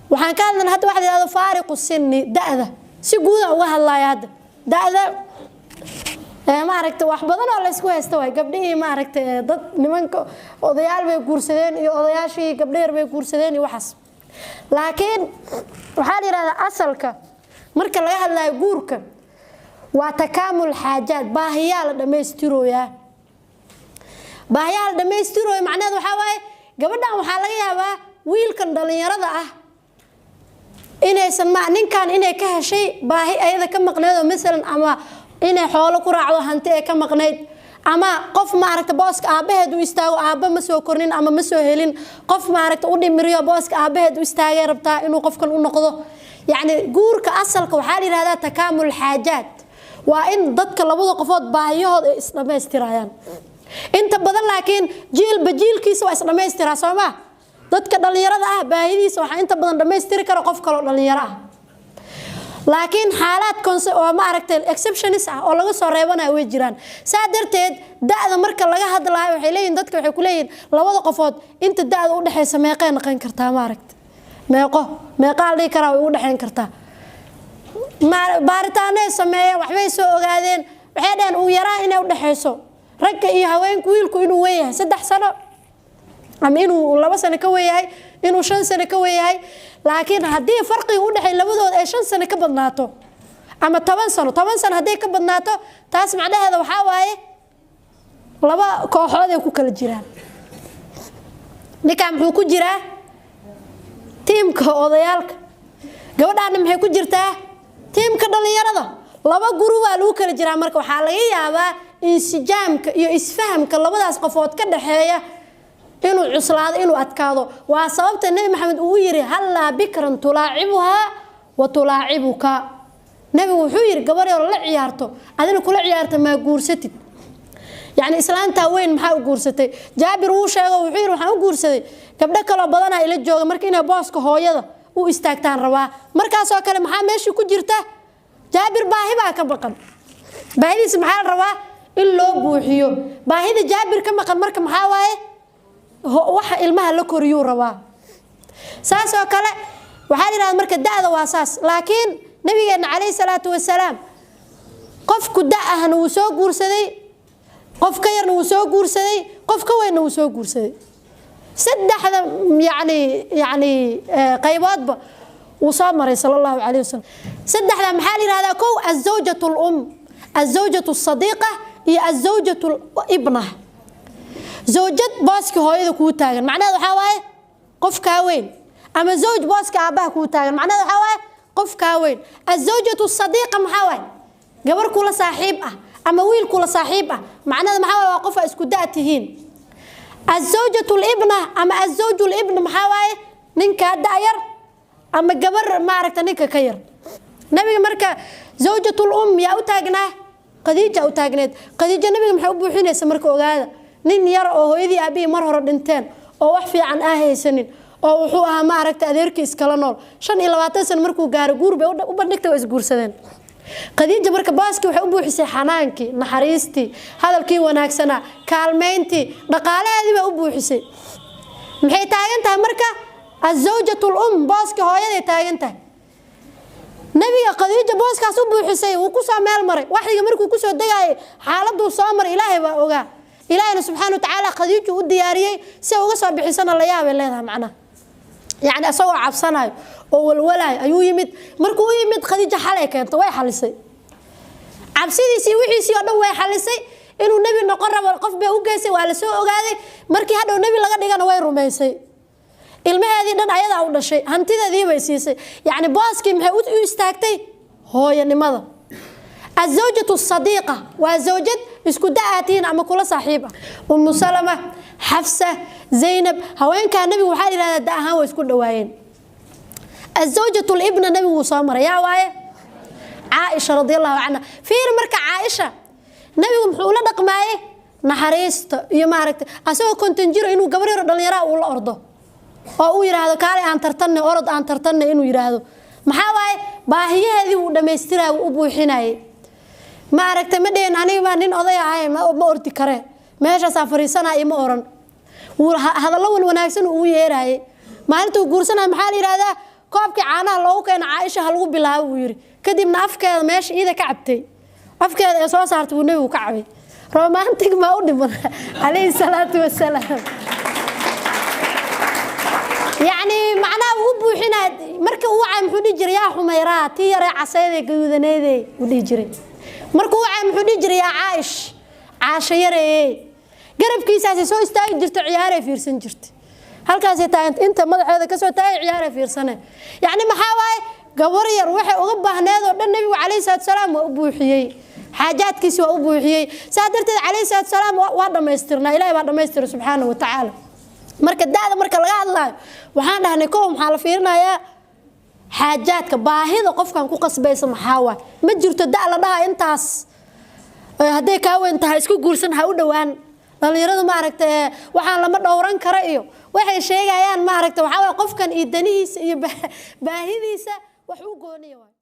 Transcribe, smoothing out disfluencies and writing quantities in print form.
Waxaan ka hadlayna hadda waxa la yihahdo فارق السن, da'da. Si guuda uga hadlaya hadda da'da. Maaragta, wax badan oo laysku haysta waay. Gabdhihii, maaragta, dad nimanka odayaal bay guursadeen iyo odayaashii gabdho yar bay guursadeen iyo waxaas. Laakiin waxaa la yihahdaa asalka marka laga hadlayo guurka waa تكامل حاجات, baahiyaa la dhammaystirooyaa. Baahiyaa la dhammaystirooya macnaheed waxaa waaye, gabadhan waxaa laga yaabaa wiilkan dhallinyarada ah inaysan ma ninkan inay ka heshay baahi ayada ka maqnayd, oo masalan ama inay xoolo ku raacdo, hanti ay ka maqnayd, ama qof, maaragta, booska aabbaheed u istaago. Aabba ma soo kornin ama ma soo helin qof, maaragta, u dhimiriyo. Booska aabbaheed u istaagay rabtaa inuu qofkan u noqdo. Yacni guurka asalka waxaa la yihahdaa تكامل حاجات, waa in dadka labada qofood baahiyahooda ay isdhammaystirayaan inta badan. Laakiin jiilba jiilkiisa waa isdhammaystiraa, soo ma? Dadka dhallinyarada ah baahidiisa waxaa inta badan dhammaystiri kara qof kaloo dhallinyaro ah. Laakiin xaalaad conse oo, ma aragtay, exceptions ah oo laga soo reebanayo way jiraan. Saa darteed da'da marka laga hadlaayo, waxay leeyihin dadka, waxay ku leeyihin labada qofood inta da'da u dhexaysa meeqay noqon kartaa? Maaragta, meeqo meeqaa la dhihi karaa way u dhexayn kartaa? Baaritaanay sameeyeen, waxbay soo ogaadeen. Waxay dhaheen ugu yaraan inay udhexayso ragga iyo haweenku, wiilku inuu weyahay 3 sano ama inuu 2 sano ka weyahay, inuu 5 sano ka weyahay. Laakiin haddii farqiga u dhexeey labadooda ay 5 sano ka badnaato ama 10 sano, 10 sano hadday ka badnaato, taas macnaheeda waxaa waaye laba kooxood ay ku kala jiraan. Ninkan muxuu ku jiraa? Tiimka odayaalka. Gabadhaana maxay ku jirtaa? Tiimka dhallinyarada. Laba gurubaa lagu kala jiraa. Marka waxaa laga yaabaa insijaamka iyo isfahamka labadaas qofood ka dhaxeeya inuu cuslaado, inuu adkaado. Waa sababta Nebi Maxamed uu yiri: "هلا بكرا تلاعبها وتلاعبك." Nebigu wuxuu yiri: "Gabar yar la ciyaarto, adina kula ciyaarta, maa guursatid?" Yacni islaantaa weyn maxaa u guursatay? Jaabir wuu sheego, wuxuu yiri: "Waxaan u guursaday gabdho kaloo badanaa ila jooga, marka inay booska hooyada u istaagtaan rabaa." Markaasoo kale maxaa meeshii ku jirta? Jaabir baahi baa ka maqan. Baahidiisa maxaa la rabaa in loo buuxiyo? Baahida Jaabir ka maqan marka maxaa waaye? Waxa ilmaha la koriyuu rabaa. Saas oo kale waxaa la yidhahda marka da'da waa saas. Laakiin nabigeena calayhi salaatu wasalaam qofku da ahna wuu soo guursaday, qof ka yarna wuu soo guursaday, qof ka weynna wuu soo guursaday. Saddexda yacni qayboodba wuu soo maray, sala Allahu calayh wasalam. Saddexda maxaa la yihahdaa? Kow, الزوجة الأم, الزوجة الصديقة iyo الزوجة الابنة. Zawjad booska hooyada kuu taagan, macnaheed waxaa waaye qof kaa weyn, ama zawj booska aabbaha kuu taagan, macnaheed waxaa waaye qof kaa weyn. الزوجة الصديقة maxaa waaye? Gabar kula saaxiib ah ama wiil kula saaxiib ah, macnaheed maxaa waaye? Waa qof aa isku da' tihiin. الزوجة الابنة ama الزوج الابن maxaa waaye? Ninkaa da'yar ama gabar, maaragta, ninka ka yar. Nabiga marka زوجة الأم yaa u taagnaa? Khadiija u taagneed. Khadiijo nabiga maxay u buuxinaysa? Marka ogaada, nin yar oo hooyadii aabihii mar hore dhinteen oo wax fiican aa haysanin oo wuxuu ahaa, maaragta, adeerkii iskala nool. 25 sano markuu gaaro, guur bay u bandhigtay, waa isguursadeen. Khadiija marka baaskii waxay u buuxisay xanaankii, naxariistii, hadalkii wanaagsanaa, kaalmayntii, dhaqaalaheedii bay u buuxisay. Maxay taagan tahay marka? الزوجة الأم, booskii hooyaday taagan tahay. Nabiga Khadiija booskaas u buuxisay, wuu kusoo meel maray. Waxyiga markuu kusoo degaayay, xaaladuu soo maray Ilaahay baa ogaa. Ilaahayna subxaana wa tacaala Khadiiju u diyaariyey. Si ay uga soo bixisana la yaabay leedahay macnaha. Yacni isagoo cabsanayo oo walwalayo ayuu yimid. Markuu u yimid, Khadiija xalay keento, way xalisay cabsidiisii, wixiisii oo dhan way xalisay. Inuu nebi noqon rabo qof bay u geysay, waa la soo ogaaday. Markii hadhow nebi laga dhigana, way rumaysay. Ilmaheedii dhan ayadaa u dhashay, hantideedii bay siisay. Yacni booskii maxay u istaagtay? Hooyanimada. الزوجة الصديقة waa zawjad isku da-aatiin ama kula saaxiib ah. Umu Salama, Xafsa, Zaynab, haweenkaa nabigu waxaa yidhahdaa da ahaan way isku dhawaayeen. الزوجة الابنة nabigu wuu soo maray. Yaa waaye? Caaisha radi Allahu canha. Fiir marka, Caaisha nabigu muxuu ula dhaqmaayey? Naxariista iyo, maaragtay, asagoo 50 jiro inuu gabar yaro dhallinyaraa uu la ordo oo uu yidhaahdo: "Kaalay aan tartanne, orod aan tartanne," inuu yidhaahdo, maxaa waaye? Baahiyaheedii wuu dhammaystiraya, wuu u buuxinayay. Ma aragtay? Ma dhihin: "Aniga baa nin oday ahay, ma ordi kare, meeshaasaa fariisanaya," ima oran. Wuu hadallo wan wanaagsan ugu yeerayay. Maalintuu guursanaya maxaa la yidhahdaa? Koobkii caanaha loogu keena Caaisha ha lagu bilaabo, buu yidhi. Kadibna afkeeda meesha iida ka cabtay, afkeeda ee soo saartay, buu Nebigu ka cabay. Romantic maa u dhiman, calayhi salaatu wasalaam? Yacni macnaha wuu u buuxinaa. Marka uu wacay, muxuu dhihi jiray? "Yaa Xumayraa," tii yaree caseydee gaduudaneedee uu dhihi jiray. Markuu wacay, muxuu dhihi jiray? "Yaa Caaish," Caasho yareeye. Garabkiisaasay soo istaagi jirto, ciyaaray fiirsan jirtay. Halkaasay taaganta, inta madaxeeda kasoo taagay, ciyaaray fiirsane. Yacni maxaa waaye? Gabar yar waxay uga baahneed oo dhan Nebigu calayhi salaatu salaam waa u buuxiyey, xaajaadkiisi waa u buuxiyey. Saa darteed, calayhi salaatu salaam, waa dhammaystirnaa. Ilahay baa dhammaystiray, subxaana wa tacaala. Marka da'da marka laga hadlaayo, waxaan dhahnay kow, maxaa la fiirinayaa? Xaajaadka, baahida qofkan ku qasbaysa maxaa waay? Ma jirto da' la dhaha intaas hadday kaa weyn tahay isku guursan, ha u dhowaan. Dhalinyaradu, maaragta, waxaan lama dhowran kara iyo waxay sheegayaan, maaragta, waxaa waay qofkan iyo danihiisa iyo baahidiisa wax u gooniya waay.